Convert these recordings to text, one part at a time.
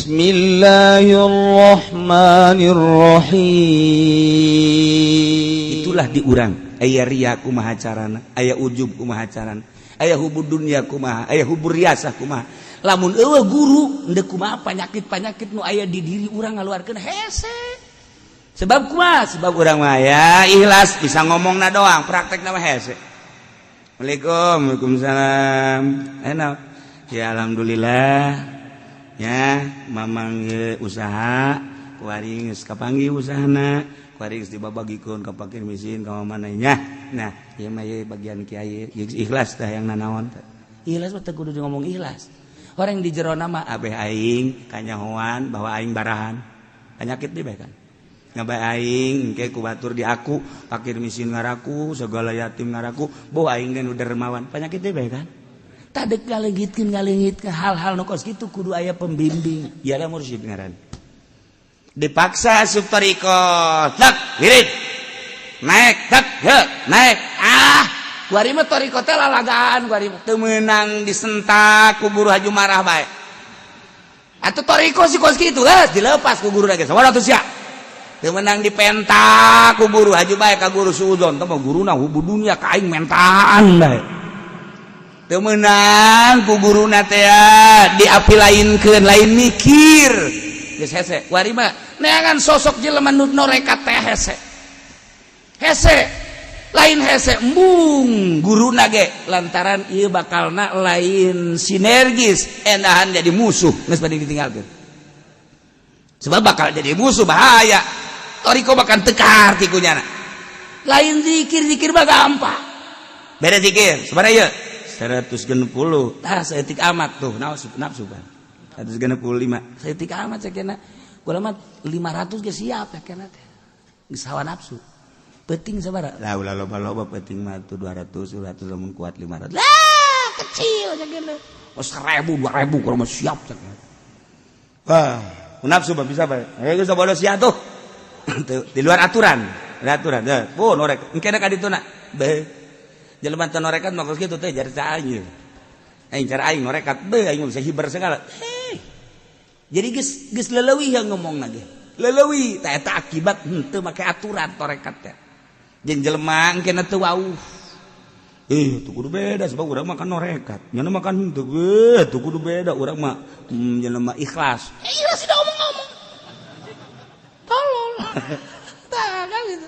Bismillahirrahmanirrahim. Itulah di urang aya ria kumaha carana, aya ujub kumaha carana, aya hubud dunya kumaha, aya hubur riasah kumaha. Lamun euweuh guru, endek kumaha penyakit-penyakit nu aya di diri urang ngaluarkeun hese. Sebab kumaha? Sebab urang mah ya ikhlas bisa ngomongna doang, praktekna mah hese. Assalamualaikum. Waalaikumsalam. Enak ya, alhamdulillah ya. Mamang ye usaha kuari geus kapanggih usahana, kuari geus dibabagikeun ka fakir miskin ka mana nya. Nah, ieu mah ye bagian kiai ikhlas tah yang nanaon teh. Ikhlas mah teu kudu ngomong ikhlas. Orang di jero nama abeh aing kanyahoan bahwa aing barahan penyakit di bae kan ngabae aing engke ku batur di aku fakir miskin ngaraku, segala yatim ngaraku, bahwa aing kan udah dermawan, penyakit di bae kan. Tadek ngaleungitkeun ngaleungitkeun hal-hal nu kos kitu kudu aya pembimbing, ieu mursyid ngaran. Dipaksa asup thariqah, tak wirid naik, tak he naik. Ah, kuari mah thariqah teh lalagaan. Kuari mah teu meunang disentak ku guru, haju marah bae. Atuh thariqah si kos kitu geus dilepas ku guru lagi sabaraha atuh sia. Teu meunang dipentak ku guru, haju bae ka guru suudzon teh mah guruna hubu dunya ka aing mentaan bae. Teu meunang ku guruna teh diapilainkeun, lain mikir geus hese. Kuari mah neangan sosok jelema nu norekat teh hese hese, lain hese embung guruna ge, lantaran ieu bakalna lain sinergis, endahan jadi musuh. Geus bade ditinggalkeun sebab bakal jadi musuh, bahaya. Thariqah bakal teu kaharti ku nyana. Lain zikir, zikir mah gampang. Beda zikir sebenarnya 160 tah saeutik amat tuh nafsu, nafsu kan 165 saeutik amat sakena. Kula mah 500 ge siap ya kena teh. Geus hawa nafsu. Penting sabaraha lah, ulah loba-loba. Penting mah tuh 200, 200, lamun kuat 500 lah, kecil sakena. Oh, 1000, 2000 kula mah siap sakena. Wah, nafsu mah bisa bae. Eh, geus bodoh sia tuh. Di luar aturan, di aturan. Oh, norek. Engke ka dituna. Be. Jelema teu norekat mah kos kitu teh jar aing. Aing cara aing norekat be aing bisa hiber segala. Hei. Jadi geus geus leleuwih yang ngomong lagi. Leleuwih tah eta akibat henteu make aturan torekat teh. Jeung jelema engke teu wauh. Eh, tuh kudu beda sebab urang makan norekat. Nyana makan henteu, eh, tuh kudu beda urang mah jelema ikhlas. Eh, ikhlas sudah ngomong-ngomong. Tolol. Tah kan gitu.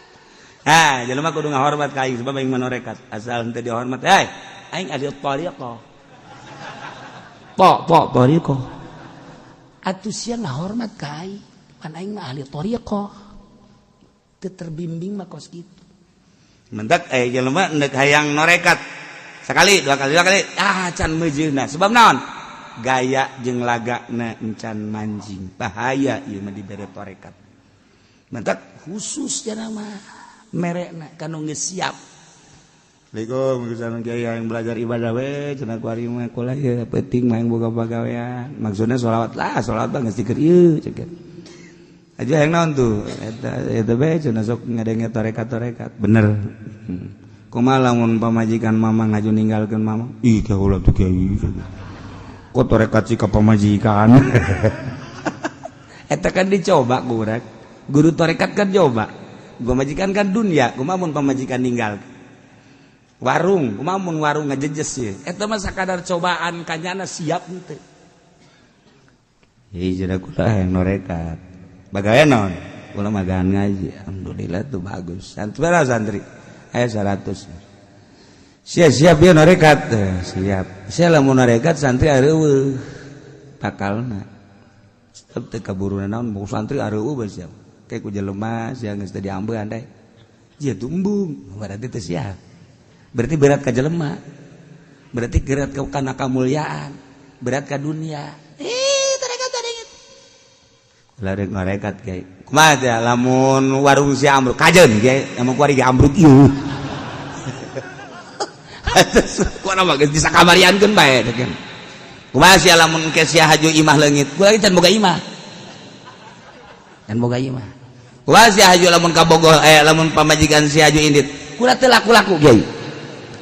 Ah, jelema kudu ngahormat ka aing sebab aing mah norekat. Asal henteu dihormat, hei, aing ahli thariqah. Po, po, thariqah. Atuh sia ngahormat ka aing, pan aing mah ahli thariqah. Teu terbimbing mah kos kitu. Mentak eh jelema endek hayang norekat. Sekali, dua kali, dua kali, ah can meujeuna. Sebab naon? Gaya jeung lagana encan manjing. Bahaya ieu mah dibere torekat. Mentak khusus jana mah merekna kanu geus siap. Assalamualaikum, misalnya kiai yang belajar ibadah we cenah kuari mah kula ya penting mah yang boga pagawean. Maksudnya sholawat lah, sholawat bang geus dikeur ieu cek. Aja yang naon tuh eta eta bae cenah sok ngadenge tarekat-tarekat. Bener. Kumaha lamun pamajikan mama ngaju ninggalkeun mama? Ih, kaula tuh kiai. Kok tarekat sih ka pamajikan? Eta kan dicoba ku urang. Guru tarekat kan coba. Pamajikan kan dunia, kumaha mun pamajikan ninggal? Warung, kumaha mun warung ngajejes ye? Eta mah sakadar cobaan kanyana siap henteu. Hei, jadi kula yang norekat. Bagaimana naon? Kula magaan ngaji. Alhamdulillah tuh bagus. Santri berapa santri? Aya 100. Siap siap ya norekat. Eh, siap. Sia lamun norekat santri areuweuh. Bakalna. Sebab teu kaburu naon mau santri areuweuh bae siap. Kayak ku jelema sia geus teu diambean teh. Ieu tumbung, berarti teu siap. Berarti berat ka jelema. Berarti berat ka kana kamuliaan, berat ka dunia. Eh, tarekat tarekat. Larek ngarekat kiai. Kumaha teh lamun warung si ambruk kajeun kiai, lamun kuari ge ambruk ieu. Kuana mah geus bisa kamariankeun bae teh kan. Kumaha sia lamun ke sia haju imah leungit? Kula can boga imah. Can boga imah. Kumaha sia haju lamun kabogoh eh lamun pamajikan sia haju indit? Kula teu laku-laku kiai.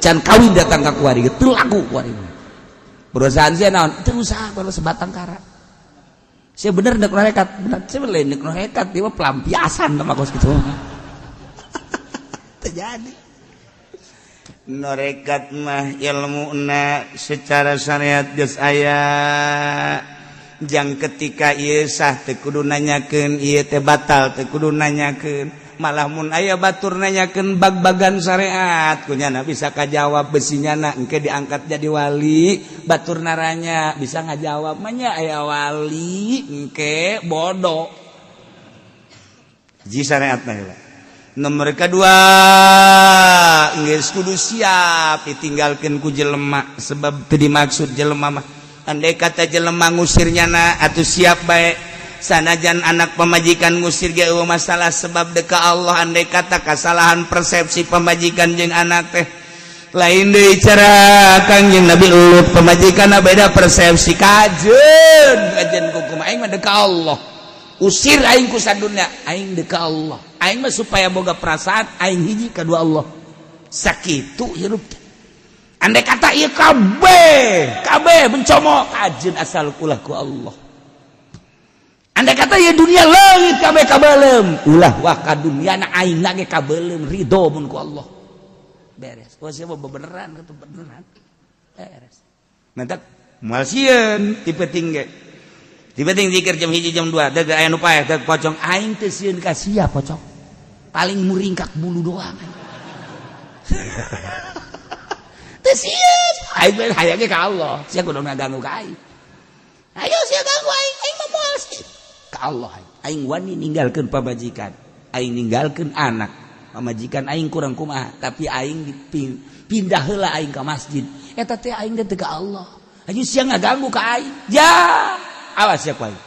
Can kawin datang ka kuari ge teu laku kuari. Perusahaan sia naon? Teu usaha kalau sebatang kara. Saya bener ndek norekat, bener. Saya lain ndek norekat, dia mah pelampiasan sama kos gitu. Terjadi. Norekat mah ilmu na secara syariat geus aya. Jang ketika ieu sah teu kudu nanyakeun, ieu teh batal teu kudu nanyakeun. Malah mun aya batur nanyakeun bag-bagan syariat kunyana bisa kajawab, besinya na engke diangkat jadi wali. Batur naranya bisa ngajawab mah nya, aya wali engke bodoh ji syariat mah heula. Nomor kedua, geus kudu siap ditinggalkeun ku jelema, sebab teu dimaksud jelema mah. Andai kata jelema ngusir nyana atau siap baik, sanajan anak pemajikan ngusir ge euweuh masalah, sebab deka Allah. Andai kata kesalahan persepsi pemajikan jeung anak teh lain deui, cara Kangjeng Nabi Lut pemajikan beda persepsi, kajeun kajeun kumaha, aing mah deka Allah, usir aing ku sadunya, aing deka Allah. Aing mah supaya boga perasaan aing hiji kadua Allah, sakitu hirup teh. Andai kata ieu kabeh kabeh mencomok, kajeun asal ulah ku Allah. Andai kata ieu dunia leungit kabeh kabelem, ulah wah ka dunia na aing ge kabelem, ridho mun ku Allah, beres. Wah, siapa beneran itu beneran beres. Mantap, moal sieun tipe tinggi. Tipe tinggi zikir jam 1, jam 2, deuk aya nu paeh, deuk pocong, aing teu sieun ka sia pocong. Paling muringkak bulu doang. Teu sieun. Aing mah hayang ge ka Allah. Sia kudu ngaganggu ka aing. Ayo sia ganggu aing, aing mah moal sieun. Ka Allah aing. Aing wani ninggalkeun pamajikan, aing ninggalkeun anak. Pamajikan aing kurang kumaha, tapi aing dipindah heula aing ka masjid. Eta teh aing teh ka Allah. Ayo sia ngaganggu ka aing. Ya, awas ya ku aing.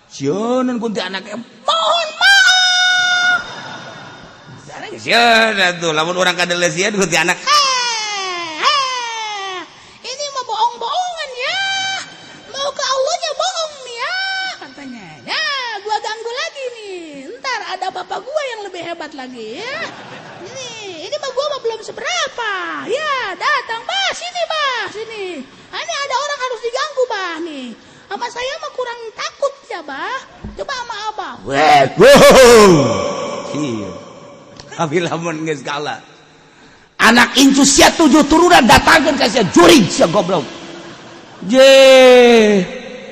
Sieun kunti anaknya, mohon maaf. Sieun atuh lamun urang kadele sieun kunti anak. Ini mau bohong-bohongan ya. Mau ke Allahnya bohong nih ya katanya. Ya, gua ganggu lagi nih. Ntar ada bapak gua yang lebih hebat lagi ya. Ini mah gua mah belum seberapa. Ya, datang, Bah, sini, Bah, sini. Ah, ini ada orang harus diganggu, Bah, nih. Sama saya mah kurang takut ya, Bah. Coba sama Abah. Weh, wow. Iya. Tapi lamun geus kalah. Anak incu sia tujuh turunan datangkeun ka sia, jurig sia goblok. Je.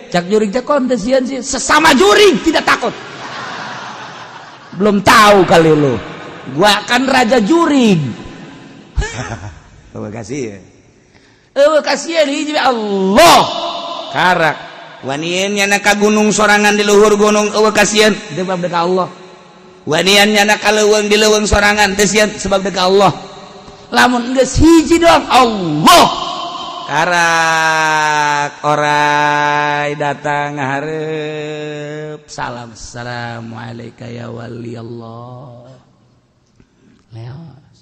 Cak jurig teh kon teu sieun sih, sesama jurig tidak takut. Belum tahu kali lu. Gua kan raja jurig. Terima kasih ya. Eueuh kasihan hiji Allah. Karak. Wanian nyana ka gunung sorangan di luhur gunung, euweuh kasieun sebab deka Allah. Wanian nyana ka leuweung, di leuweung sorangan teu sieun sebab deka Allah. Lamun geus hiji doang Allah. Karak orai datang ngahareup. Salam, assalamualaikum ya wali Allah. Leos.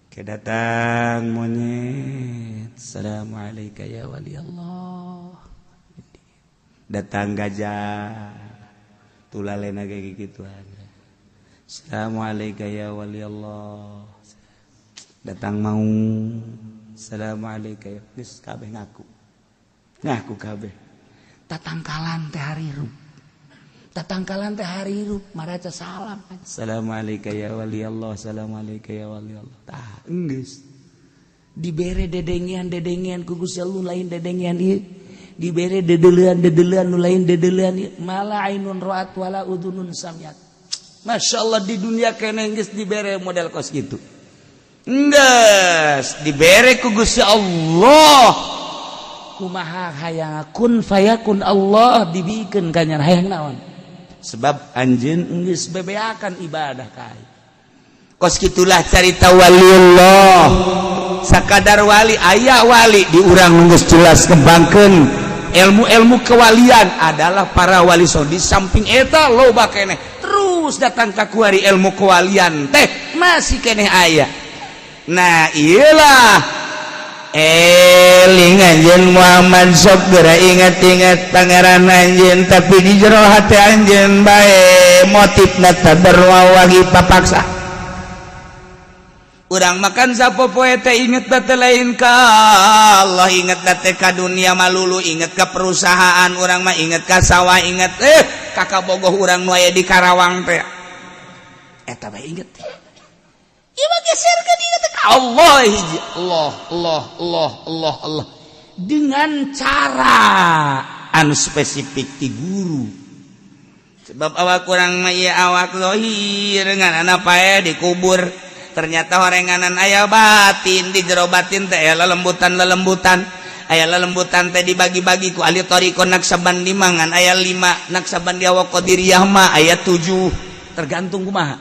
Ke datang monyet. Assalamualaikum ya wali Allah. Datang gajah. Tulalena kayak gitu aja. Assalamualaikum ya wali Allah. Datang mau. Assalamualaikum ya. Geus kabeh ngaku. Ngaku kabeh. Tatangkalan teh harirup. Tatangkalan teh harirup maraca salam. Assalamualaikum ya wali Allah. Assalamualaikum ya wali Allah. Tah, geus. Dibere dedengean-dedengean ku Gusti Allah lain dedengean ieu. Dibere dedelean-dedelean nu lain dedelean ieu. Mala ainun ra'at wala udunun samiat. Masya Allah, di dunia kene geus dibere model kos gitu. Geus dibere ku Gusti Allah. Kumaha hayang kun fayakun Allah dibikeun ka nya, hayang naon? Sebab anjeun geus bebeakan ibadah ka aing. Kos gitulah carita waliullah. Sakadar wali, aya wali di urang geus jelas kembangkeun ilmu-ilmu kewalian adalah para wali. So di samping eta loba keneh terus datang ka kuari ilmu kewalian teh masih keneh aya. Nah, iyalah, eling anjeun Muhammad, sok geura ingat-ingat Pangeran anjeun, tapi di jero hati anjeun bae motifna tadarwawagi papaksa. Urang makan sapopoe teh inget teh lain ka Allah, inget teh ka dunia malulu, inget ka perusahaan urang mah, inget ka sawah, inget kakak bogoh urang nu aya di Karawang teh, eta bae inget. Ieu mah geserkeun inget ka Allah hiji, Allah, Allah, Allah, Allah, Allah, dengan cara anu spesifik ti guru. Sebab awak kurang mah ieu awak zahir ngan anak pae dikubur, ternyata horenganan aya batin. Di jero batin teh aya lelembutan, lelembutan aya lelembutan teh dibagi-bagi ku ahli thariqah Naksabandi mangan aya 5, Naksabandi wa Qadiriyah mah aya 7, tergantung kumaha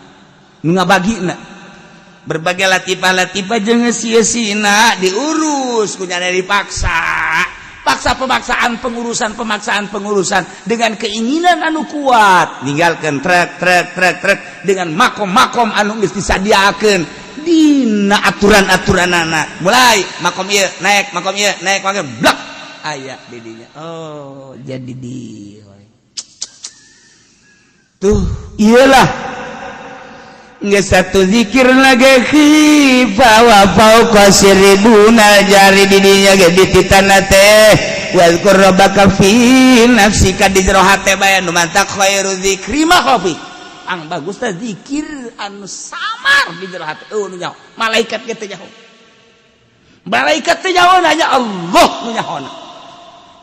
nu ngabagina. Berbagai latifah-latifah jeung sia-sina diurus ku nyana, dipaksa paksa, pemaksaan, pengurusan, pemaksaan, pengurusan dengan keinginan anu kuat, ninggalkan trek trek trek trek dengan makom-makom anu geus disadiakeun dina aturan-aturan anak. Mulai makom ieu naik, makom ieu naik, makom blak aya di dinya. Oh, jadi di tuh iyalah. Nggak satu zikir lagi khifa wa fauqa sirri dunal jari di dinya ge dititana teh wazkur rabbaka fi nafsika, di jero hate bae. Nu mantak khairu zikri ma khafi, ang bagus teh zikir anu samar di jero hate. Eueuh nu nyaho, malaikat ge teu nyaho, malaikat teu nyaho, hanya Allah nu nyahona,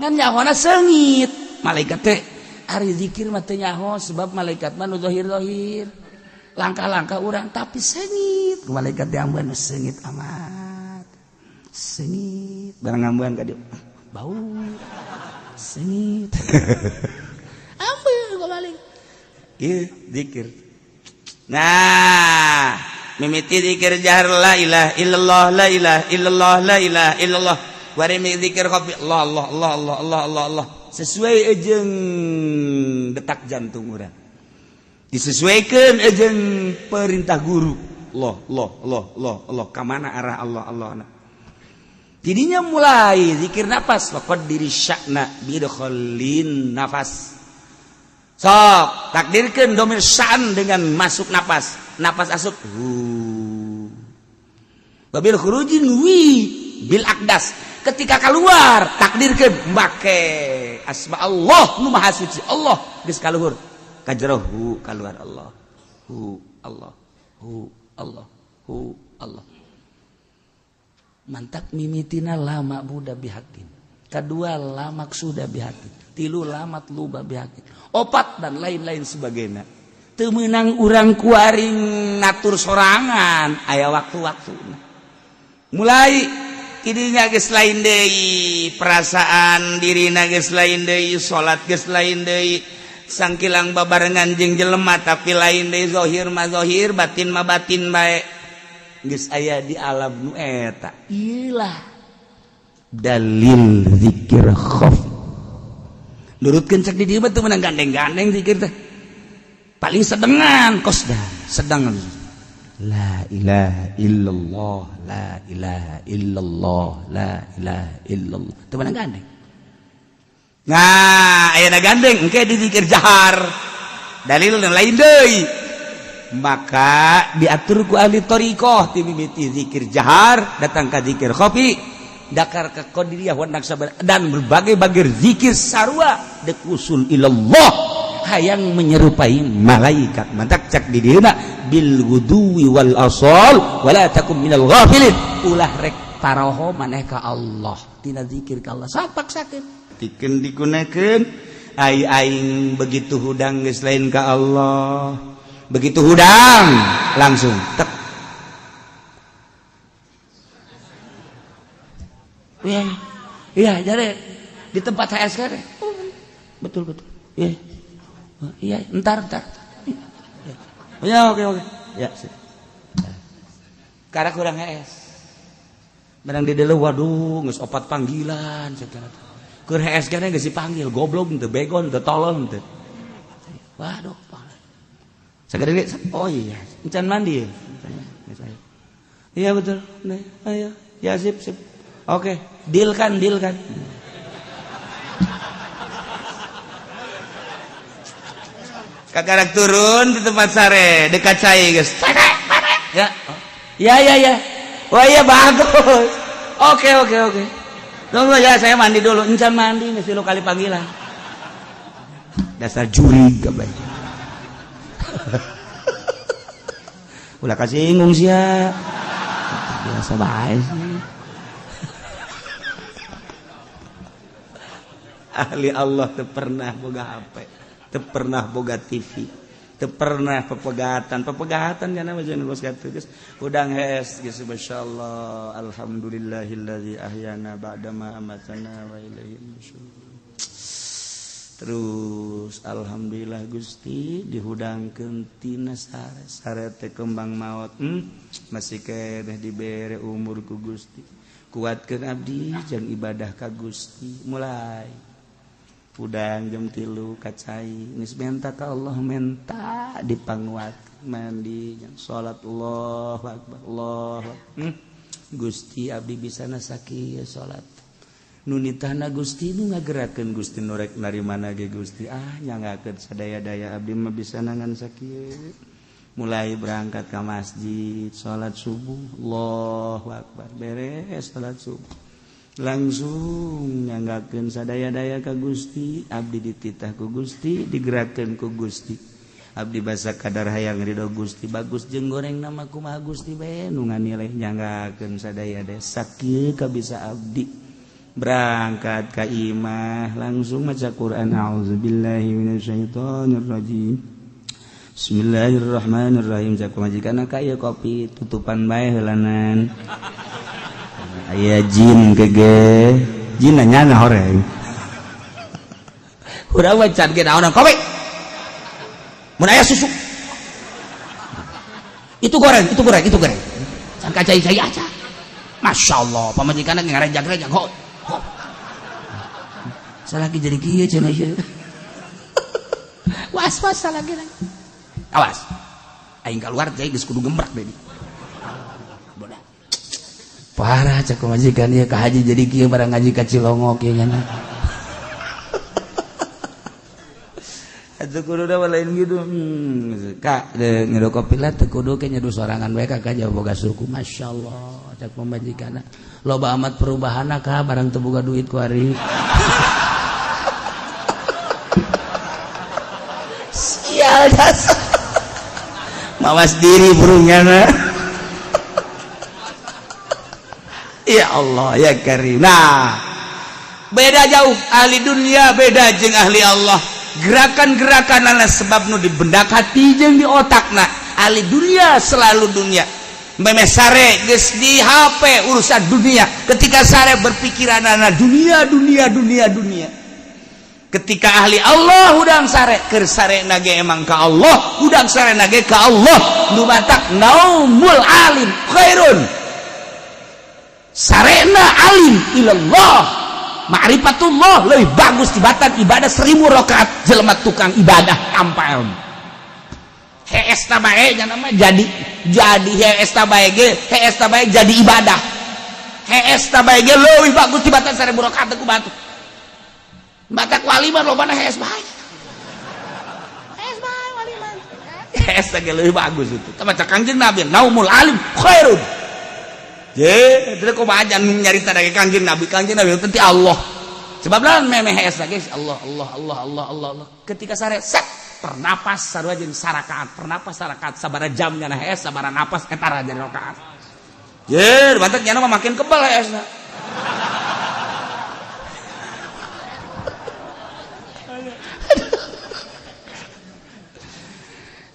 ngan nyahona seungit. Malaikat teh ari zikir mah teu nyaho, sebab malaikat mah nu zahir-zahir langkah-langkah orang, tapi sengit malaikat diamban sengit amat, sengit barang ngambuan ka dieu bau sengit. Ambil gua balik. Ieu zikir. Nah, mimiti zikir jahar la ilaha illallah, la ilaha illallah, la ilaha illallah. Bari zikir khafi Allah, Allah, Allah, Allah, Allah, Allah, Allah, sesuai jeung detak jantung urang, disesuaikan jeung perintah guru. Allah, Allah, Allah, Allah, Allah, kemana arah Allah, Allah. Nah, jadinya mulai zikir nafas diri syakna bidkholin nafas. Sok takdirkan domir syan dengan masuk nafas, nafas asup hu, wabil khurujin wi bil akdas. Ketika keluar takdirkan make asma Allah nu maha suci Allah. Geus kaluhur kajrohu keluar Allah, hu Allah, hu Allah, hu Allah. Mantap, mimitina lama budak bihakin, kedua la maksuda bihakin, tilu la matluba bihakin, opat dan lain-lain sebagainya. Teu meunang urang kuaring ngatur sorangan, aya waktu-waktu. Mulai tidinya geus lain deui perasaan dirina, geus lain deui salat, geus lain deui sangkilang babarengan jeung jelema, tapi lain deui. Zahir mah zahir, batin mah batin bae, geus aya di alam nu eta. Iyalah dalil zikir khafi. Nurutkeun cek di dieu mah teu meunang gandeng-gandeng zikir teh, paling sedengan kosdan sedengan la ilaha illallah, la ilaha illallah, la ilaha illallah, teu meunang gandeng. Nah, ayeuna gandeng engke di zikir jahar, dalil lain deui. Maka diatur ku ahli thariqah ti mimiti zikir jahar datang ka zikir khafi, dakar ke qadiriyah wa naqsabandiyah dan berbagai-bagai zikir sarua dek usul ilallah, hayang menyerupai malaikat. Mantak cak di dieuna bil ghuduwi wal asal wala takum minal ghafilin, ulah rek paroho maneh ka Allah tina zikir ka Allah. Sok paksakeun tikeun digunakeun ai aing begitu hudang geus lain ka Allah, begitu hudang langsung tek. Iya iya, jadi di tempat HSK betul betul, iya iya, entar entar ya, oke oke ya. Karena kurang HS barang di dalam, waduh, geus opat panggilan segala. Keur HS kene geus dipanggil, goblok teu, bego teu, tolol teu. Waduh, sagede. Oh iya, encan mandi ya. Iya betul. Nih, ayo. Ya sip sip. Oke, deal kan, deal kan. Kakarak turun di tempat sare dekat cai geus. Ya. Oh, Ya ya ya. Wah iya bagus. Oke oke oke. Tunggu ya, saya mandi dulu. Encan mandi mesti lu kali panggilan. Dasar jurig kabeh. Ulah kasinggung sia. Biasa bae sih. Ahli Allah teu pernah boga HP, teu pernah boga TV, teu pernah pepegatan. Pepegatan kana mah jeung geus kitu geus hudang hees geus masyaallah alhamdulillahillazi ahyana ba'da ma amatana wa ilaihi nusyur. Terus alhamdulillah Gusti dihudangkeun tina sare sare teh kembang maot masih keneh dibere umur ku Gusti. Kuatkeun abdi jeung ibadah ka Gusti. Mulai udang jam 3 kacai geus menta ka Allah menta dipanguat mandi jam salat Allahu akbar Allah. Gusti abdi bisa sakieu salat nu nitahna Gusti nu ngagerakeun Gusti nu rek narimana ge Gusti ah nyanggakeun sadaya-daya abdi mah bisa nangan sakieu. Mulai berangkat ka masjid salat subuh Allahu akbar beres salat subuh langsung nyanggakeun sadaya-daya ka Gusti abdi dititah ku Gusti digerakkeun ku Gusti abdi basa kadar hayang ridho Gusti bagus jeung goreng nama kumaha Gusti bae nu nganilai nyanggakeun sadaya-daya sakieu kabisa abdi berangkat ka imah langsung maca Quran auzubillahi minasyaitonir rajim bismillahirrahmanirrahim cak majikan ka ieu kopi tutupan bae heulanan aya jin gege jin nanya horeng urang mah can ge naonan kopi mun aya susu itu goreng itu goreng itu goreng can kacai-cai aja masyaallah pamajikanna ngarejag-rejag ho ho salaki jadi kieu cenah ieu was-was salaki awas aing keluar teh geus kudu gembrek deui parah cek majikan ieu ka haji jadi kieu barang ngaji ka Cilongok ieu nya. Atuh kudu da lain gitu. Kak nyeduh kopi lah teu kudu ke nyeduh sorangan bae ka jauh boga suku masyaallah cek pamajikanna. Loba amat perubahanna ka barang teu boga duit ku ari. Sial dasar. Mawas diri burungnya na. Ya Allah ya Karim. Nah, beda jauh ahli dunia beda jeung ahli Allah. Gerakan-gerakan adalah sebab nu di bendak hati jeung di otakna. Ahli dunia selalu dunia. Memeh sare geus di HP urusan dunia. Ketika sare berpikiranana dunia dunia dunia dunia. Ketika ahli Allah hudang sare keur sare nage emang ka Allah, hudang sare nage ka Allah. Nu matak naumul alim khairun. Sarena alim ilallah ma'rifatullah lebih bagus tibatan ibadah 1000 rakaat jelema tukang ibadah tanpa ilmu. Hees ta bae nya nama jadi hees ta bae ge hees ta bae jadi ibadah. Hees ta bae ge leuwih bagus tibatan 1000 rakaat ku batu. Batak wali mah lobana hees bae. Hees bae wali mah. Hees ta ge leuwih bagus itu. Tah maca Kangjeng Nabi naumul alim khairun. Je, terus kumaha nyarita dari Kangjeng Nabi, Kangjeng Nabi itu Allah. Sebab lawan memeh hees lagi Allah Allah Allah Allah Allah Allah. Ketika sare set pernapas sarua jeung sarakaat, pernapas sarakaat sabara jam nyana hees sabara napas eta jadi rakaat. Je, bantet nyana mah makin kebal heesna.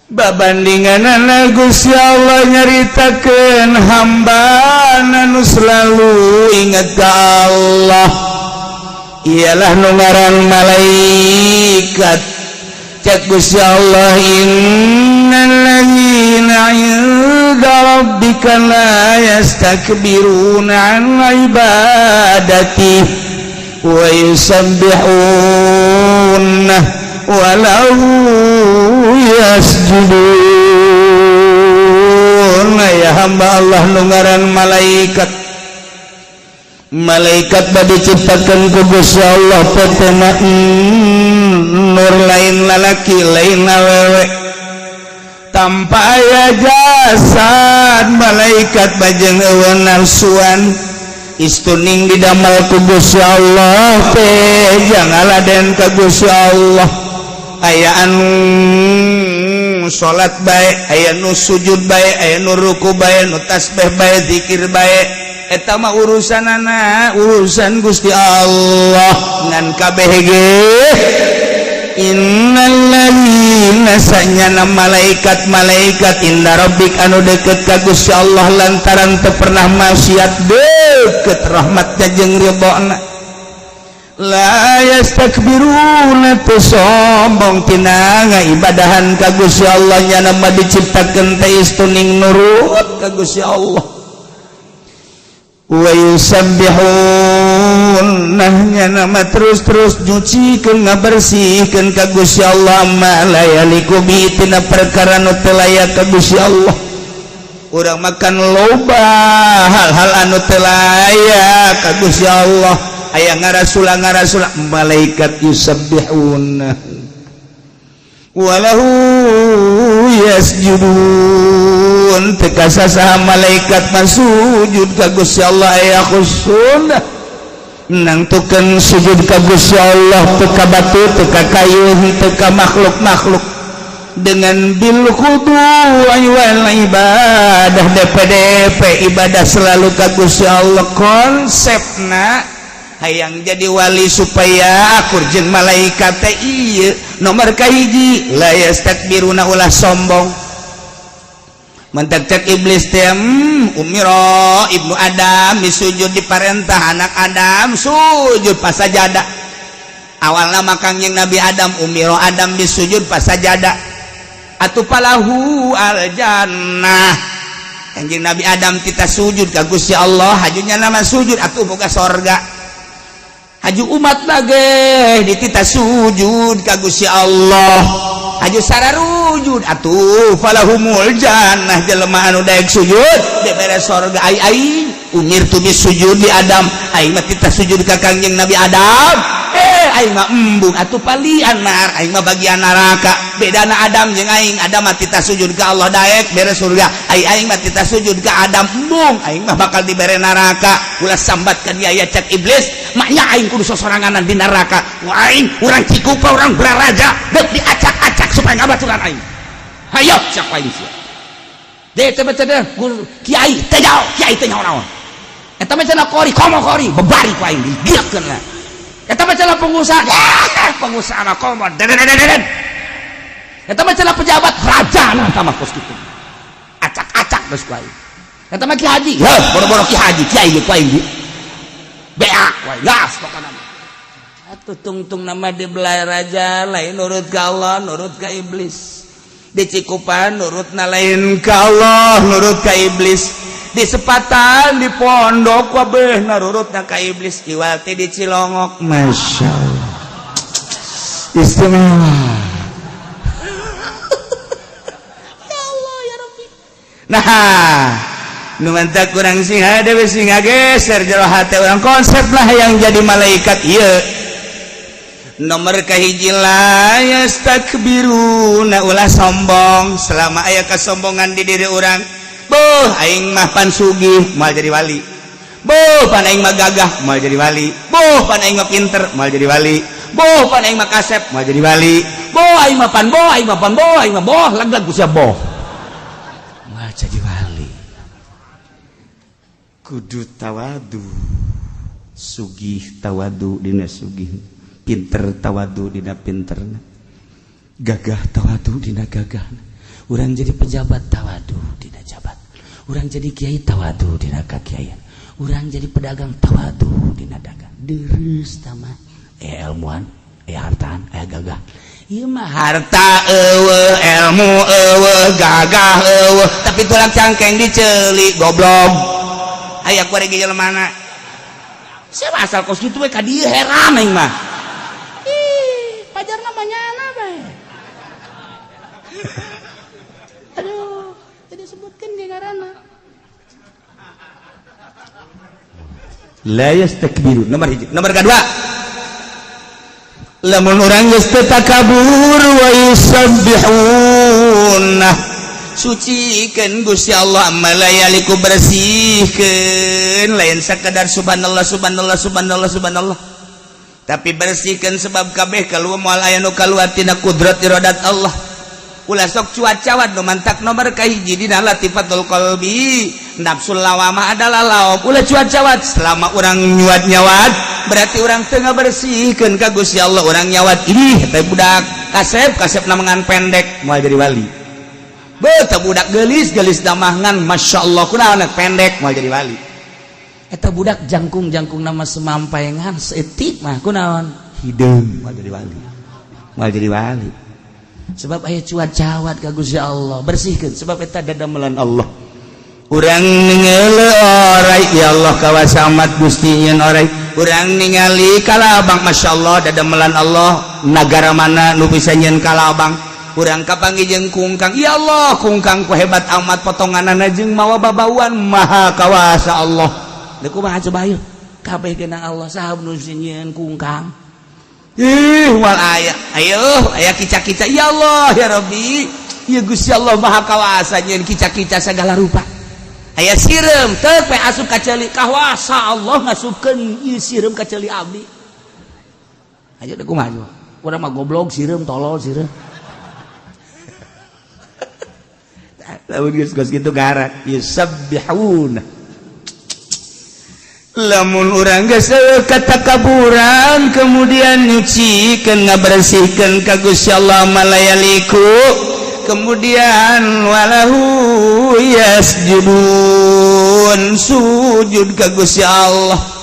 Babandingan Gusti Allah nyaritakeun hamba nu selalu ingat ka Allah ialah nu ngaran malaikat. Cek Gusti Allah innal ladzina 'inda rabbika la yastakbiruna 'an ibadati wa yusabbihuna walau yasjudun. Ya hamba Allah nu ngaran malaikat. Malaikat bade diciptakeun ku Gusti Allah potena nur lain lalaki lain awewe tanpa aya Hasad malaikat bajeng eueuh nafsuan istuning didamel ku Gusti Allah teh jangaladen ka Gusti Allah. Aya anu salat bae, aya nu sujud bae, aya nu ruku bae, nu tasbih bae, zikir bae, eta mah urusanana urusan Gusti Allah. Ngan kabeh ge innalladzina sanyana malaikat-malaikat inda rabbik anu deket ka Gusti Allah lantaran teu pernah maksiat deket rahmatnya jeung ridhona la yastakbiruna teu sombong tina ngaibadahan ka Gusti Allah. Nyana mah diciptakeun teh istuning nurut ka Gusti Allah. Wa yusabbihun nyana mah terus-terus nyucikeun ngabersihkeun ka Gusti Allah ma la yaliku bi tina perkara nu teu layak ka Gusti Allah. Urang makan loba hal-hal anu teu layak ka Gusti Allah. Aya ngarasula ngarasula malaikat yusabbihun walahu yasjudun teu kasasaha malaikat mah sujud ka Gusti Allah. Aya khusun nangtukeun sujud ka Gusti Allah teu ka batu, teu ka kayu, teu ka makhluk-makhluk dengan bil khudu'i wal ibadah DPDP ibadah selalu ka Gusti Allah. Konsepna hayang jadi wali supaya akur jeung malaikat teh ieu nomor kahiji la yastakbiruna ulah sombong. Mentek cek iblis teh umiro ibnu Adam disujud, diparentah anak Adam sujud pasajada. Awalna mah Kangjeng Nabi Adam umiro Adam disujud pasajada atuh falahu al jannah. Kanjeng Nabi Adam kita sujud ka Gusti Allah hajunya nama sujud atuh boga sorga. Haju umat lagi ditita sujud ka Gusti Allah haju sararujud atuh falahumul jannah. Jelema anu daek sujud dibere sorga. Ai aing umirtu bisujud di Adam, aing mah tita sujud ka Kangjeng Nabi Adam, eh aing mah embung atuh palian nar, aing mah bagian neraka. Bedana Adam jeung aing, Adam mah tita sujud ka Allah daek bere surga, ai aing mah tita sujud ka Adam embung, aing mah bakal dibere neraka. Ulah sambat ka dia ya cek iblis, maknya aing kudu sosoranganan di neraka. Wah, aing urang Cikupa, urang Balaraja deuk diacak-acak supaya ngabaturan aing. Hayo siapa aing sia deh teh teh guru kiai teh jauh kiai teh nyaho naon eta mah cenah kori komo kori bebari ku aing digiakeun lah. Eta mah cenah pengusaha, eh, pengusaha mah komo deden eta mah cenah pejabat raja nah mah kos kitu acak-acak geus ku aing. Eta mah ki haji heuh boro-boro ki haji kiai ge ku aing di bea ku aing gas pokona mah. Atuh tungtung nama di Balaraja lain nurut ka Allah, nurut ka iblis. Di Cikupan nurut na lain ka Allah, nurut ka iblis. Di Sepatan, di pondok kabeh nurut na ka iblis. Iwal teh di Cilongok, Masya Allah, istimewa. Ya Allah ya Rabbi. Nah, nu mantak kurang sing hade we sing ngageser jero hate urang konsep lah yang jadi malaikat ieu. Nomor kahiji la yastakbiruna ulah sombong. Selama aya kesombongan di diri urang, boh aing mah pan sugih moal jadi wali, boh pan aing mah gagah moal jadi wali, boh pan aing mah pinter moal jadi wali, boh pan aing mah kasep moal jadi wali, boh aing mah pan boh aing mah pan boh aing mah boh lag-lag ku sia boh moal jadi wali. Kudu tawadu, sugih tawadu dina sugih, pinter tawadu dina pinterna, gagah tawadu dina gagahna. Urang jadi pejabat tawadu dina jabat, urang jadi kiai tawadu dina kakiaian, urang jadi pedagang tawadu dina dagang. Deres tama eh ilmuan eh hartaan eh gagah. Ieu mah harta eueuh, ilmu eueuh, gagah eueuh, tapi tulang cangkeng diceuli goblok. Aya kuari ge jelema mana siapa asal kos kitu we ka dieu heran aing mah. Ih, pajar namanya anak bae. Aduh, jadi sebutkan ge ngaranna. La yastakbiru nomor hiji. Nomor kedua, lamun urang geus teu takabur wa yusabbihuna Sucikan Gusti Allah, amma la yaliku, bersihkan, lain sekedar subhanallah, subhanallah, subhanallah, subhanallah, tapi bersihkan, sebab kabeh kalau moal aya nu kaluar tina kudrat iradat Allah. Ulah sok cuat-cawat. Nu mantak nomor kahiji dina latifatul qalbi, nafsul lawamah adalah laum. Ulah cuat-cawat. Selama orang nyuat nyawat, berarti orang tengah bersihkan ka Gusti Allah. Orang nyawat, "Ih, teh budak kasep kasep namangan pendek," moal jadi wali. Beuh, budak gelis gelis damangan, masya Allah, kunaon pendek, moal jadi wali. Eta budak jangkung jangkung nama semampai ngan seetik mah, kunaon hideung, moal jadi wali, moal jadi wali. Sebab aya cuat-cawat ka Gusti Allah. Bersihkan, sebab eta dadamelan Allah. Urang ningali orai, ya Allah, kawasa amat Gusti nyeun orai. Urang ningali kalabang, masya Allah, dadamelan Allah. Nagara mana nu bisa nyeun kalabang? Urang kapanggih jeung kungkang, ya Allah, kungkang ku hebat amat potonganana jeung mawa babauan, maha kawasa Allah. Deuk kumaha coba? Ayo, kabeh genang Allah. Saha nu nyieun kungkang? Ih, moal aya. Ayo, aya kica-kica, ya Allah, ya Rabbi, ya Gusti Allah maha kawasa nyieun kica-kica segala rupa. Aya sireum teu pe asup ka ceuli, kawasa Allah ngasupkeun ieu sireum ka ceuli abdi. Ayo, deuk kumaha coba? Urang mah goblok sireum, tolol sireum. Lamun geus geus kitu garak yusabbihuna. Lamun urang geus katakaburan, kemudian nyucikeun, ngabersihkeun ka Gusti Allah amma la yaliku, kemudian walahu yasjudun, sujud ka Gusti Allah.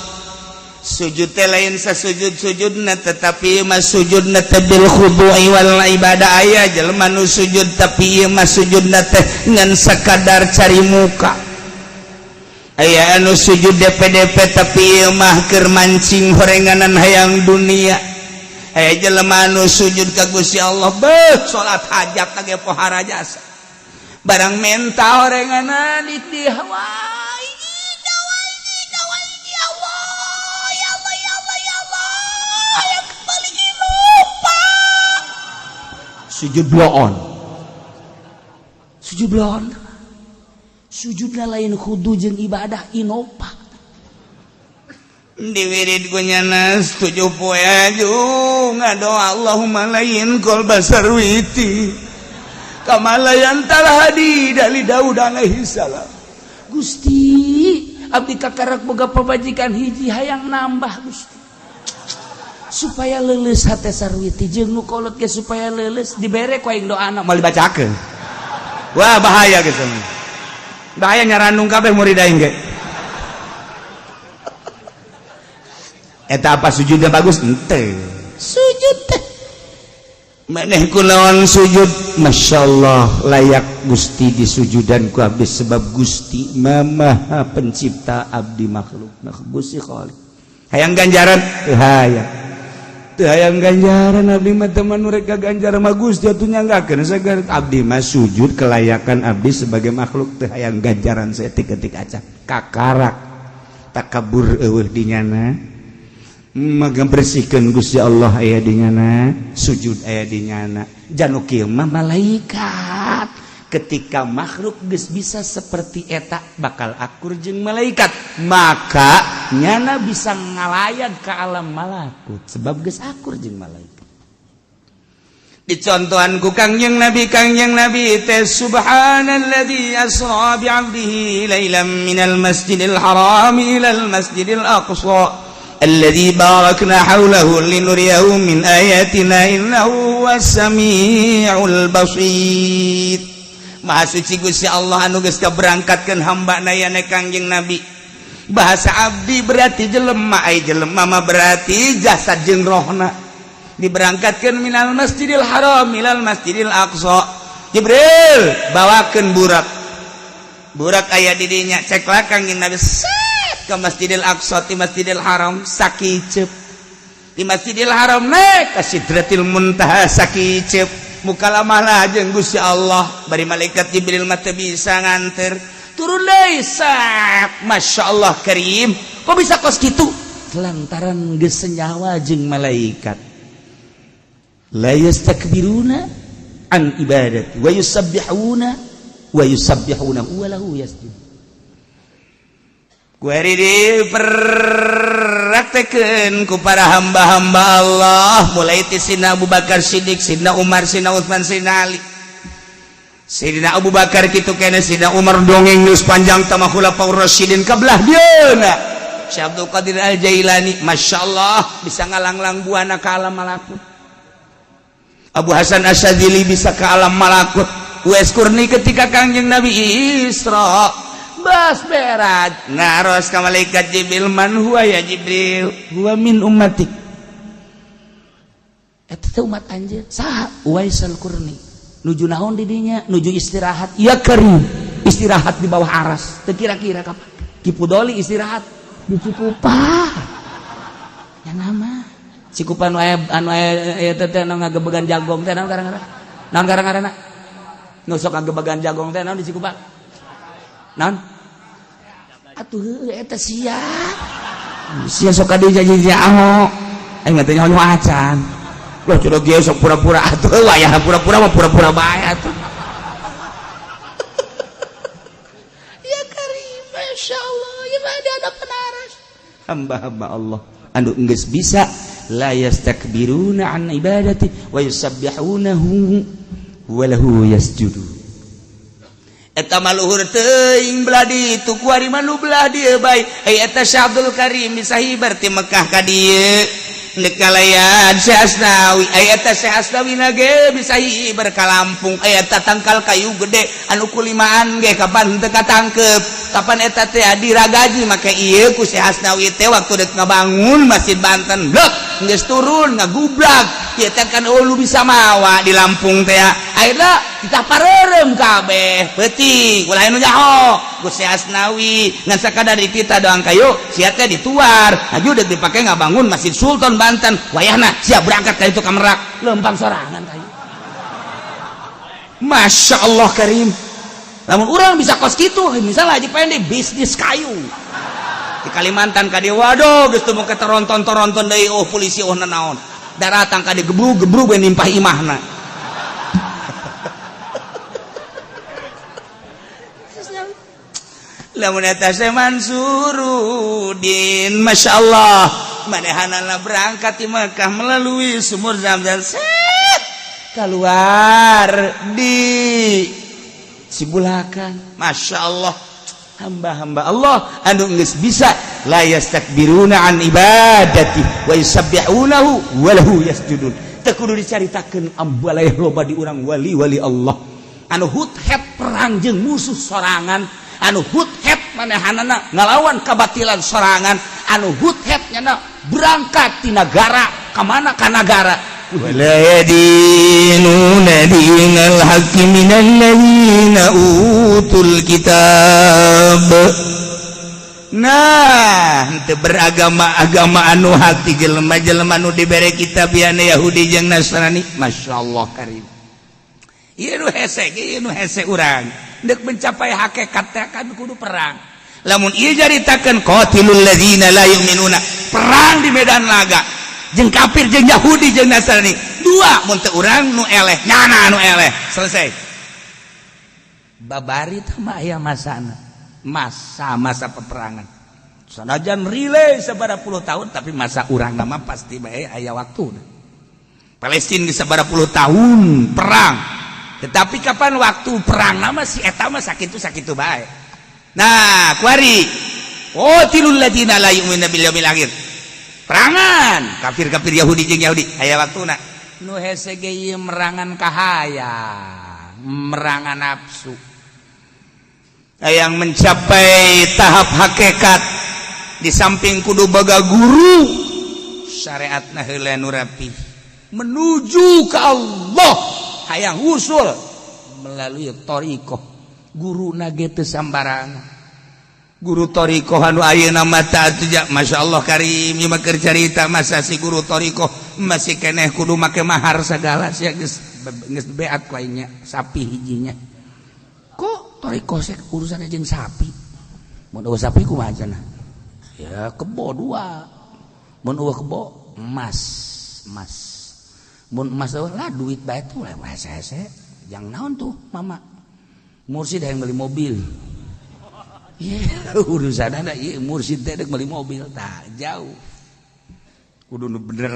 Sujud teh lain sasujud sujudna, tetapi mah sujudna teh bil khudu'i wal ibadah. Aya jelema nu sujud, tapi ieu mah sujudna teh ngan sakadar cari muka. Aya anu sujud DPDP, tapi ieu mah keur mancing horenganan hayang dunia. Aya jelema anu sujud ka Gusti Allah, beuh, salat hajat ge pohara jasa, barang menta horenganan di hawa. Ya Allah, ya Allah, ya Allah, ya Allah, yang kembali lupa sujud bloon, sujud bloon. Sujudna lain khudu jeung ibadah, inopa. Diwirid ku nyanas 7 poe aju ngadoa, Allahumma layin qalba Sarwiti kama layyantal hadida li Daud alaihi salam. Gusti, abdi kakarak boga pamajikan hiji, hayang nambah, Gusti, supaya leuleus hate Sarwiti jeung nu kolot ge supaya leuleus. Dibere ku aing doana, moal dibacakeun. Wah, bahaya gitu, bahaya, nyarandung kabeh murid aing ge. Eta apa sujudnya bagus? Ente sujud teh maneh kunaon sujud? Masya Allah, layak Gusti disujudan ku abdi, sebab Gusti Maha Pencipta, abdi makhluk. Nah, Gusti Khalik. Hayang ganjaran teu? Hayang teu? Hayang ganjaran abdi mah. Teman mereka ganjaran mah Gusti atuh nyanggakeun sagar. Abdi mah sujud kelayakan abdi sebagai makhluk, teu hayang ganjaran saeutik-eutik acan. Kakarak takabur eueuh di nyana, maka bersihkan Gusti Allah aya di nyana, sujud aya di nyana. Janu kieu mah malaikat. Ketika makhluk geus bisa seperti eta, bakal akur jeung malaikat, maka nyana bisa ngalayag ke alam malakut, sebab geus akur jeung malaikat. Dicontohan ku Kangjeng Nabi. Kangjeng Nabi teh, subhanalladzi asra bi 'abdihi lailan minal masjidil haram ilal masjidil aqsa alladzi barakna haulahu linuriyahu min ayatina innahu was-sami'ul basir. Maha suci Gusti Allah anu geus kaberangkatkeun hamba na yane Kangjeng Nabi. Bahasa abdi berarti jelema, ai jelema mah berarti jasad jeung rohna. Diberangkatkeun minal masjidil haram ilal masjidil aqsa. Jibril, bawakeun burak. Burak aya di dinya, cek lah Kangjeng Nabi, set ke Masjidil Aqsa ti Masjidil Haram sakiceup. Di Masjidil Haram naik ke Sidratil Muntaha sakiceup, mukalamah lah jeung Gusti Allah. Bari malaikat Jibril mah teu bisa nganter, turun deui sak. Masya Allah karim, kok bisa kos kitu? Lantaran geus senyawa jeung malaikat. La yastakbiruna an ibadati wa yusabbihuna. wa yusabbihuna wa lahu yasjud. Kuari diperraktekeun ku para hamba-hamba Allah mulai ti Sidna Abu Bakar Siddiq, Sidna Umar, Sidna Utsman, Sidna Ali. Sidna Abu Bakar kitu kene, Sidna Umar dongeng geus panjang tama Khulafaur Rasyidin kabelah dieuna. Syekh Abdul Qadir Al-Jailani masyaallah bisa ngalanglang buana ka alam malakut. Abu Hasan Asy-Syadzili bisa ke alam malakut. Uwais Qurni ketika Kangjeng Nabi Isra bas berat ngaros ka malaikat Jibril, man huwa ya Jibril, huwa min ummatik. Eta teh umat anjeun saha? Uwais Al-Qurni. Nuju naon di dinya? Nuju istirahat. Ya karim, istirahat di bawah aras. Teu kira-kira kapan Ki Pudoli istirahat di Cikupa. Ya nama Cikupa nu aya anu aya eta teh anu ngagebegan jagong teh naon garang-garang? Naon garang-garangna? Nu sok ngagebegan jagong teh naon di Cikupa? Naon? Atuh heueuh eta sia. Sia sok ka dieu janji aho. Aing mah teh nyaho acan. Loh curug ge sok pura-pura atuh wayah pura-pura mah pura-pura bae atuh. Ya Karim, Masya Allah, ya ada ada penaras. Hamba-hamba Allah anu geus bisa la yastakbiruna an ibadati wa yusabbihunahu wa lahu yasjudun. Eta maluhur teuing belah ditu kuari mah nu belah dieu bae. Ai eta Syekh Abdul Karim bisa hibar ti Mekah ka dieu. Ndek kalayan Syekh Asnawi, ai eta Syekh Asnawi na ge bisa hibar ka Lampung. Ai eta tangkal kayu gede anu kulimaan ge kapan teu katangkep. Kapan eta teh diragaji make ieu ku Syekh Asnawi teh waktu dek ngabangun Masjid Banten. Blek geus turun ngagublag. Ieu teh kan lu bisa mawa di Lampung teh. Ayeuna kita pareureum kabeh peuting ulah nu nyaho ku Syekh Asnawi ngan sakadar ditita doang kayu sia teh dituar aju deuk dipake ngabangun Masjid Sultan Banten wayahna sia berangkat ka itu ka Merak lempang sorangan kayu. Masya Allah Karim, lamun urang bisa kos kitu misalnya Haji Pendi bisnis kayu di Kalimantan ka dieu waduh geus teu moal teronton-toronton deui oh polisi oh nanaon daratang ka dieu gebrug-gebrug we nimpah imahna. Lamun eta Syekh Mansurudin Masya Allah manehanana berangkat di Mekah melalui sumur Zam-Zam set keluar di Sibulakan. Masya Allah hamba-hamba Allah anu geus bisa la yastakbiruna an ibadati wa yusabbihunahu wa lahu yasjudun. Teu kudu dicaritakeun ambalaya loba di urang wali-wali Allah anu huthet perang jeung musuh sorangan, anu huthet manehanana ngalawan kabatilan sorangan, anu huthet nyana berangkat ti nagara ka mana ka nagara. Wala yadinuna dinal haqqi minal ladzina utul kitab. Nah, henteu beragama-agama anu hak ti jelema-jelema nu dibere kitab yana Yahudi jeung Nasrani. Masyaallah Karim. Ieu nu hese, ieu nu hese urang. Dek mencapai hakikat teh kan kudu perang. Lamun ieu caritakeun qatilul ladzina la yu'minuna, perang di medan laga jeung kafir jeung Yahudi jeung Nasrani. Dua mun teu urang nu eleh, nyana nu eleh. Selesai. Babari teh mah aya masana. Masa-masa peperangan. Sanajan relay sabaraha puluh tahun tapi masa urang mah pasti bae aya waktuna. Palestina geus sabaraha puluh tahun perang. Tetapi kapan waktu perang nama si eta mah sakitu-sakitu bae. Nah, kuari qatilul ladzina la yu'minuna bil yaumil akhir. Perangan kafir-kafir Yahudi jeung Yahudi aya waktuna. Nu hese ge ieu merangan kahayang, merangan nafsu. Yang mencapai tahap hakikat di samping kudu boga guru syariatna heula nu rapi menuju ke Allah hayang usul melalui thariqah guru nage teu sambarangan guru thariqah anu ayeuna mah atuh Masya Allah Karim ieu mah keur carita masa si guru thariqah masih keneh kudu make mahar sagala sia geus geus beat ku aing nya sapi hijinya kok thariqah sek urusanna jeung sapi mun eueuh sapi kumaha cenah ya kebo dua mun eueuh kebo emas emas mun emas eueuh lah duit bae tuh lah hese jang naon tuh mama Mursid yang beli mobil. Iya, urusan anak iya mursid teh beli mobil tak jauh. Kudu nu bener.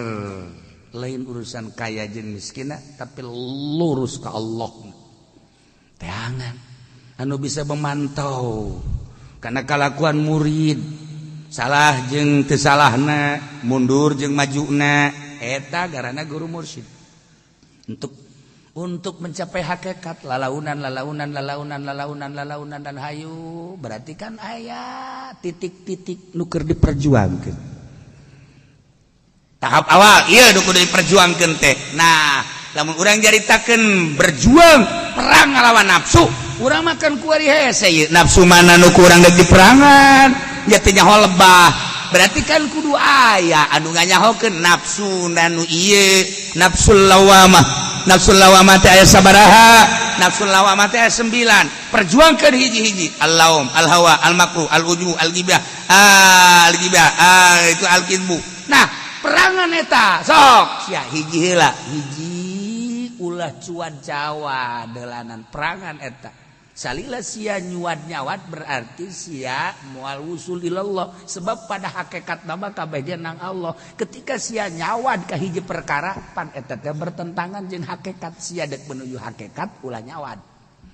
Lain urusan kaya jeung miskin tapi lurus ke Allah. Teangan anu bisa memantau karena kalakuan murid salah jeung teu salahna, mundur jeung majuna, eta garana guru mursyid. Untuk mencapai hakikat lalaunan lalaunan lalaunan lalaunan lalaunan dan hayu berarti kan aya titik-titik nu keur diperjuangkeun. Tahap awal iya nu kudu diperjuangkeun teh. Nah, lamun urang jaritakeun berjuang perang ngalawan nafsu, urang makan kuari hese ieu nafsu mana nu kurang dek diperangan, ya teh nyaho lebah. Berarti kan kudu aya anu nganyahokeun nafsu nu ieu, nafsul lawamah. Nafsul lawamah teh aya sabaraha? Nafsul lawamah teh aya 9. Perjuangkeun hiji-hiji. Al-laum, al-hawa, al-makruh, al-ujub, al-ghibah, al-ghibah, itu al-kidbu. Nah, perangan eta sok sia hiji heula, hiji ulah cuad cawa delanan perangan eta. Salila sia nyuad nyawat berarti sia mual wusul ilallah, sebab pada hakikat nama kabeh ge nang Allah. Ketika sia nyawad ka hiji perkara pan eta teh bertentangan jeung hakikat, sia dek menuju hakikat ulah nyawad.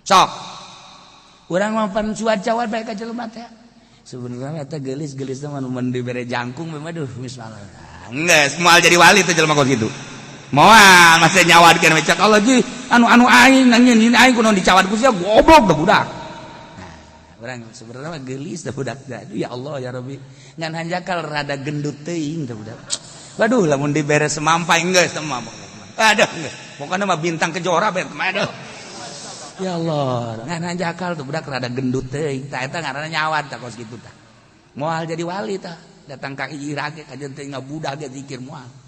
Sok urang mah pan cuad cawat bae ka jelema teh. Sebenarnya eta geulis-geulis mah mun dibere jangkung mah aduh misalnya. Geus moal jadi wali teh jelema kos kitu. Moal masih nyawadkeun we cek Allah ji anu aing nangin aing kunaon dicawad ku sia goblok dah budak. Nah, urang sebenarnya mah geulis dah budak. Aduh ya Allah ya Rabbi. Ngan hanjakal rada gendut teuing dah budak. Waduh lamun dibere semampai geus teh mah. Aduh geus. Pokokna mah bintang kejora bae aduh. Ya Allah, ngan hanjakal tuh budak rada gendut teuing. Tah eta ngaranna nyawad tah kos kitu tah. Moal jadi wali tah. Datang ka Irak ge kajeun teh ngabudak ge zikir moal.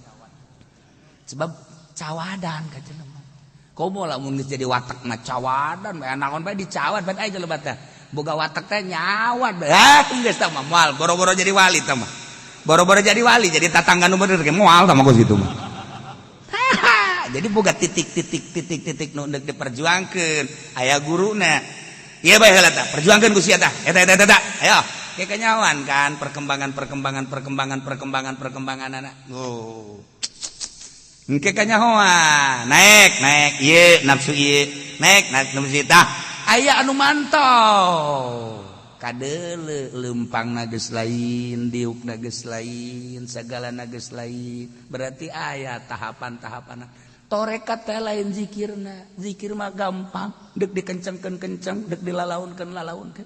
Sebab cawadan ka jelema. Komo lamun geus jadi watak mah cawadan bae naon bae dicawad bae aya jelema teh. Boga watak teh nyawad bae. Ah geus tah mah moal boro-boro jadi wali tah mah. Boro-boro jadi wali jadi tatangga nu bener ge moal tah mah kos kitu mah. Jadi boga titik-titik titik-titik nu deuk diperjuangkeun aya guruna. Ieu bae heula tah perjuangkeun ku sia tah. Eta eta eta. Ayo kayak kenyawan kan perkembangan perkembangan perkembangan perkembangan perkembangan anak. Oh. Engke kanyahoan naik naik ieu nafsu ieu naik naik nafsu tah aya anu mantau kadeule leumpang geus lain, diuk geus lain, segala geus lain, berarti aya tahapan-tahapan. Torekat teh lain zikirna, zikir mah gampang, dek dikencengkeun kenceng, dek dilalaunkeun lalaunkeun.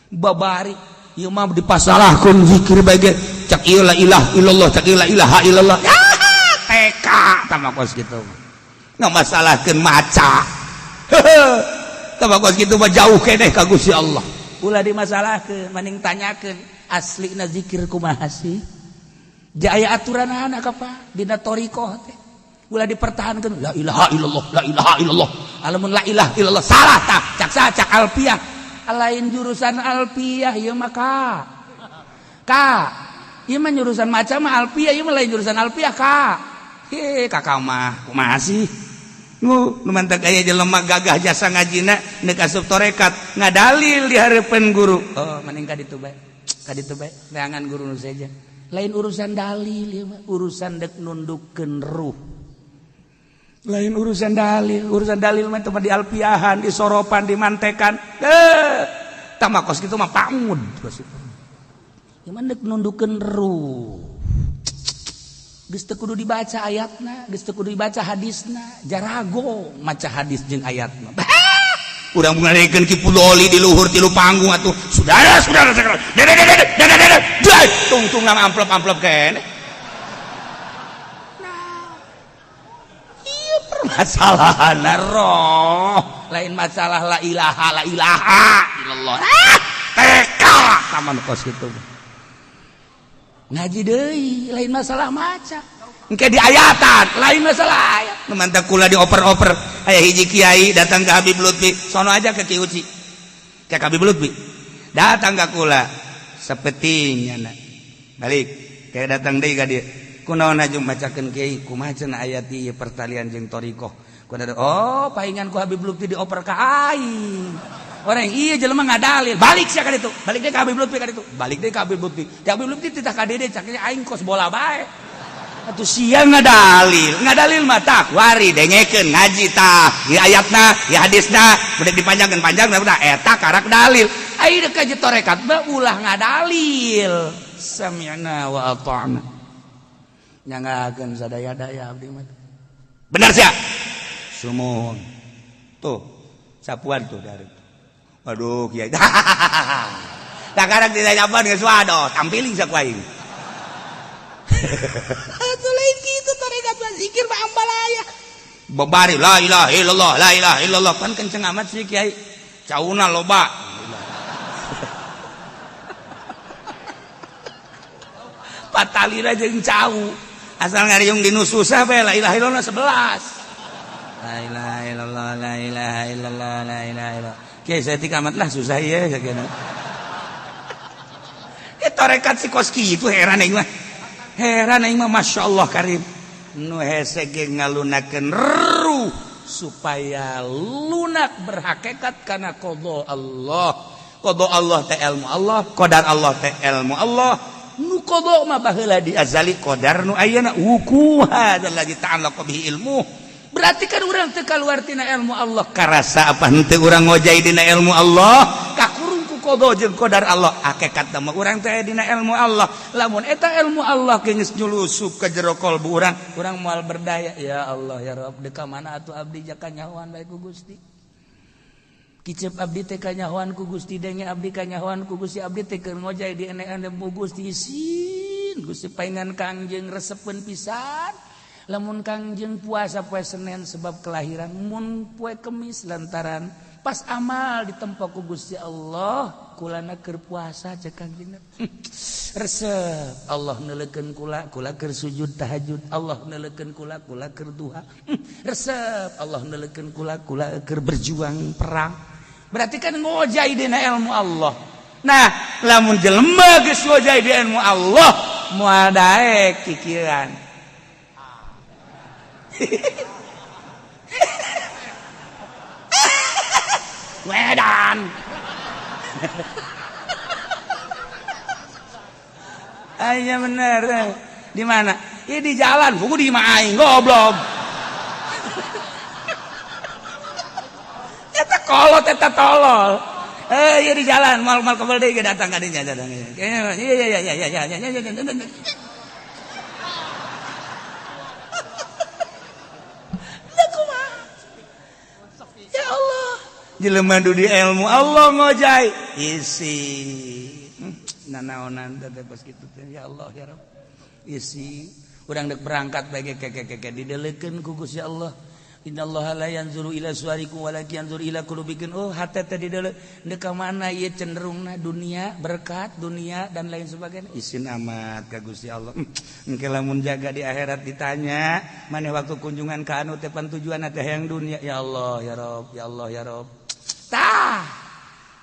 Babari ieu mah dipasalahkeun zikir bae ge cak ieu la ilaha illallah, cak ieu la ilaha illallah. TK tama kos gitu nggak masalahkeun maca tama kos gitu mah jauh keneh ka Gusti Allah. Ulah dimasalahkeun, mending tanyakeun aslina zikir kumaha sih, jaya aturan anak apa dina thoriqoh teh. Ulah dipertahankan la ilaha illallah la ilaha illallah, alamun la ilaha illallah salah tah cak saha, cak alfiah. Lain jurusan alfiah ieu mah ka ka ieu mah jurusan maca mah alfiah, ieu mah lain jurusan alfiah ka. He kakak mah kumaha sih nu nu mantak aya jelema gagah jasa ngajina neuk asup torekat ngadalil di hareupeun guru. Oh, mending ka ditu bae, ka ditu bae neangan guru nu seja. Lain urusan dalil ieu mah, urusan dek nundukkeun ruh. Lain urusan dalil, urusan dalil mah teu di alfiahan, di soropan, di mantekan. Eh, tah kos kitu mah paud kos kitu. Ieu mah dek nundukkeun ruh. Geus teu kudu dibaca ayatna, geus teu kudu dibaca hadisna, jarago maca hadis jeung ayatna. Urang ngarekeun Ki Pudoli di luhur tilu panggung atuh. Saudara, saudara, saudara. Dede, dede, dede, dede, dede. Tungtung nama amplop-amplop kene. Nah, iya permasalahan roh, lain masalah la ilaha la ilaha illallah. Ah, TK taman kos gitu. Ngaji deui lain masalah maca. Engke di ayatan lain masalah ayat. Nu mantak kula dioper-oper. Aya hiji kiai datang ke Habib Lutfi, sono aja ke Ki Uci. Ke Habib Lutfi. Datang ke kula sepertinya nak. Balik kayak datang deui ka dieu. Kunaon aju macakeun kiai kumaha cenah ayat ieu pertalian jeung thoriqoh. Kunaon oh paingan ku Habib Lutfi dioper ka aing. Orang iya jelema ngadalil. Balik sia ka ditu. Balik deui ka Habib Lutfi ka ditu. Balik deui ka Habib Lutfi. Ti Habib Lutfi titah ka dede caknya aing kos bola bae. Atuh sia ngadalil. Ngadalil mah tah wari dengekeun ngaji tah. Ieu ayatna, ieu hadisna, udah dipanjangkeun panjang udah eta karak dalil. Ayo dek kaji torekat mah ulah ngadalil. Sami'na wa ata'na. Nyangakeun sadaya-daya abdi mah. Benar sia. Sumuhun. Tuh, sapuan tuh dari. Waduh, kiai. Tak karek tidak nyapan geus waduh, tampiling saku aing. Atuh lain kitu tarekat mah zikir mah ambalaya. Babari la ilaha illallah, la ilaha illallah pan kenceng amat sih kiai. Cauna loba. Patalira jeung cau. Asal ngariung di nu susah bae la ilaha illallah 11. La ilaha illallah, la ilaha illallah, la ilaha illallah. Kiai saya tik amat lah susah ieu sakieu. Tarekat si kos kitu heran aing mah. Heran aing mah masyaallah karim. Nu hese ge ngalunakeun ruh supaya lunak berhakikat karena qada Allah. Qada Allah teh ilmu Allah, qadar Allah teh ilmu Allah. Nu qada mah baheula di azali qadar nu ayeuna wukuha allazi ta'allaqa bihi ilmu. Berarti kan urang teu kaluar tina ilmu Allah. Karasa apa henteu urang ngojai dina ilmu Allah? Kakurung ku qada jeung qadar Allah. Hakikat mah urang teh dina ilmu Allah. Lamun eta ilmu Allah geus nyulusup ka jero kalbu urang, urang moal berdaya. Ya Allah ya Rabb, deuk ka mana atuh abdi jaka nyahoan bae ku Gusti. Kicep abdi teh kanyahoan ku Gusti, denge abdi kanyahoan ku Gusti, abdi teh keur ngojai di ilmu Gusti isin Gusti paingan Kangjeng resepeun pisan. Lamun Kangjeng puasa poe Senin sebab kelahiran, mun poe Kemis lantaran pas amal ditempo ku Gusti Allah kulana keur puasa cek Kangjeng. Resep Allah neuleukeun kula, kula keur sujud tahajud, Allah neuleukeun kula, kula keur duha. Resep Allah neuleukeun kula, kula keur berjuang perang. Berarti kan ngojai dina ilmu Allah. Nah, lamun jelema geus ngojai di ilmu Allah, moal daek kikiran. Wedan. Aya bener. Di mana? Ya di jalan, buku di imah aing goblok. Eta kolot eta tolol. Ya di jalan, mal-mal kebel deui datang ka dinya datang. Iya iya iya iya iya iya. Ya Allah. Jelema di ilmu Allah ngojai isi. Nanaonan teh pas kitu teh ya Allah ya Rabb. Isi urang deuk berangkat bae keke didelekeun ku Gusti Allah. Innallaha la yanzuru ila suwarikum walakin yanzuru ila qulubikum. Oh hate teh dideuleu deuk ka mana ieu cenderungna dunia, berkat dunia dan lain sebagainya. Isin amat ka Gusti Allah. Engke lamun jaga di akhirat ditanya, maneh waktu kunjungan ka anu teh pan tujuanna teh hayang dunia. Ya Allah ya Rabb, ya Allah ya Rabb. Tah,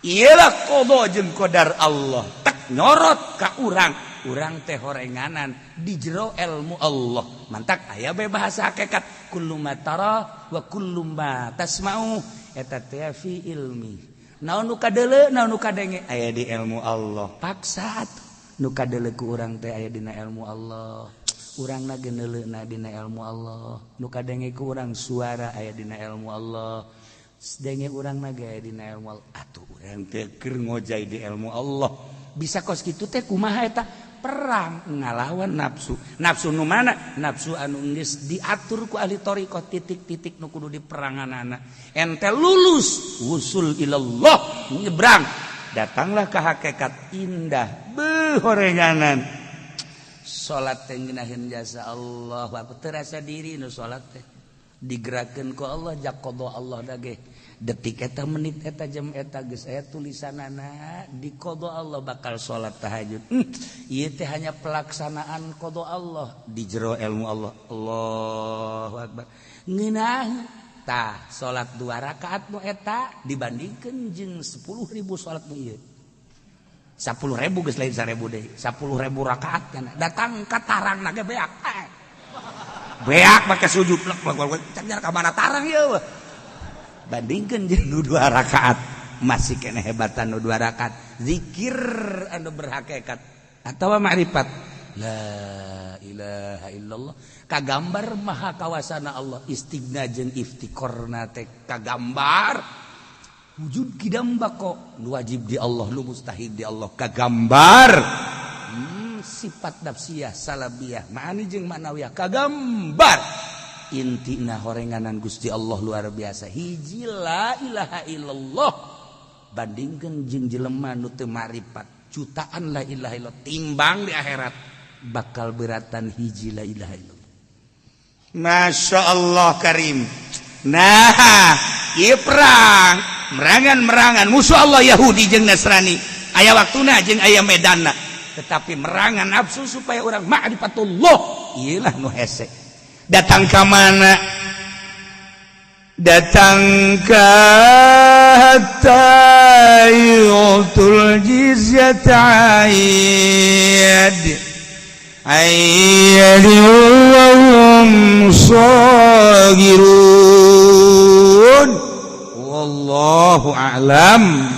iyalah qada jeung qadar Allah. Tek nyorot ka urang, urang teh horenganan di jero ilmu Allah. Mantak aya bae bahasa hakikat kullu ma tara wa kullu ma tasma'u eta teh fi ilmi. Naon nu kadeuleu, naon nu kadenge aya di ilmu Allah. Paksa atuh nu kadeuleu ku urang teh aya dina ilmu Allah. Urangna geuneuleuna dina ilmu Allah. Nu kadenge ku urang suara aya dina ilmu Allah. Denge urang na ge dina ilmu Allah. Atuh urang teh keur ngojai di ilmu Allah. Bisa kos kitu teh kumaha eta? Perang ngalawan nafsu. Nafsu nu mana? Nafsu anu geus diatur ku ahli thariqah titik-titik nu kudu diperanganana. Ente lulus wusul ilallah, nyebrang, datanglah ke hakikat indah beuh horenganan. Salat teh ngeunaheun jasa Allah, aku terasa diri nu salat teh digerakkeun ku Allah jak qada Allah dage. Detik eta menit eta jam eta geus aya tulisanana di qada Allah bakal salat tahajud. Ieu teh hanya pelaksanaan qada Allah di jero ilmu Allah. Allahu akbar. Ngeunah tah salat 2 rakaat nu eta dibandingkeun jeung 10.000 salat nu ieu. 10.000 geus lain 1.000 deui. 10.000 rakaat kana datang ka tarangna ge beak. Beak make sujud plek plek cak ka mana tarang ieu. Bandingkeun jeung nu 2 rakaat. Masih kena hebatan nu dua rakaat zikir anu berhakikat atau ma'rifat la ilaha illallah, kagambar maha kawasana Allah. Istighna jeung iftiqorna teh kagambar, wujud kidam bako nu wajib di Allah, nu mustahil di Allah kagambar, sifat nafsiyah, salabiyah, ma'ani jeung ma'nawiyah kagambar. Intina horenganan Gusti Allah luar biasa. Hiji la ilaha illallah bandingkan jeung jelema nu teu marifat, jutaan la ilaha illallah timbang di akhirat bakal beratan hiji la ilaha illallah. Masya Allah Karim. Nah, ieu perang merangan-merangan musuh Allah Yahudi jeung Nasrani aya waktuna jeung aya medanna, tetapi merangan nafsu supaya orang ma'rifatullah iyalah nu hese. Datang ke mana? Datang ke hatta yu'tul jizyata 'an yadin wa hum shaghirun. Wallahu a'lam.